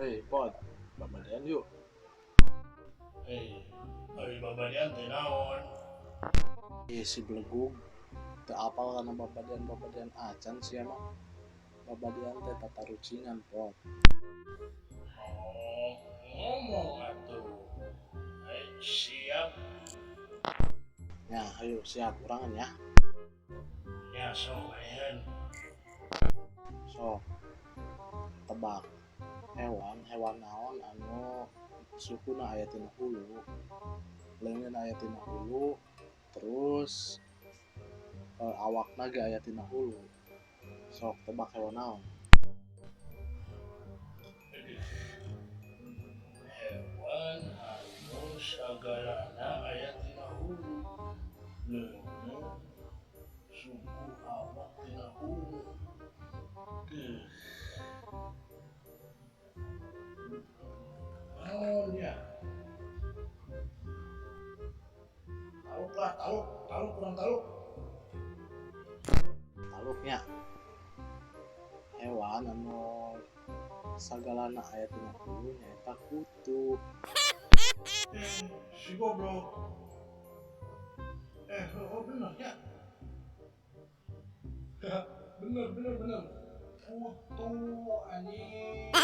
Hei, Pod, babadean yuk. Eh, ari babadean teh naon? Ih, si belegug. Teu apal kana babadean-babadean acan sia mah. Babadean teh tatarucingan, Pod. Oh, ngomong atuh. Eh, siap. Ya, ayo siap urangan ya. Ya sok maihan. Sok, tebak. Hewan, hewan naon anu sukuna aya tina hulu, leungeun aya tina hulu, terus awakna ge aya tina hulu. Sok tebak hewan naon? Aduh. Hewan anu sagalana aya tina hulu. Leungeun, suku, awak tina hulu. Duh. Naon ya? Taluk lah, taluk, taluk kurang taluk. Taluknya. Hewan anu sagalana aya tina hulu nyaeta kutu. Eh, si goblok. Eh, oh bener ya? Bener, bener, bener. Kutu, anjing.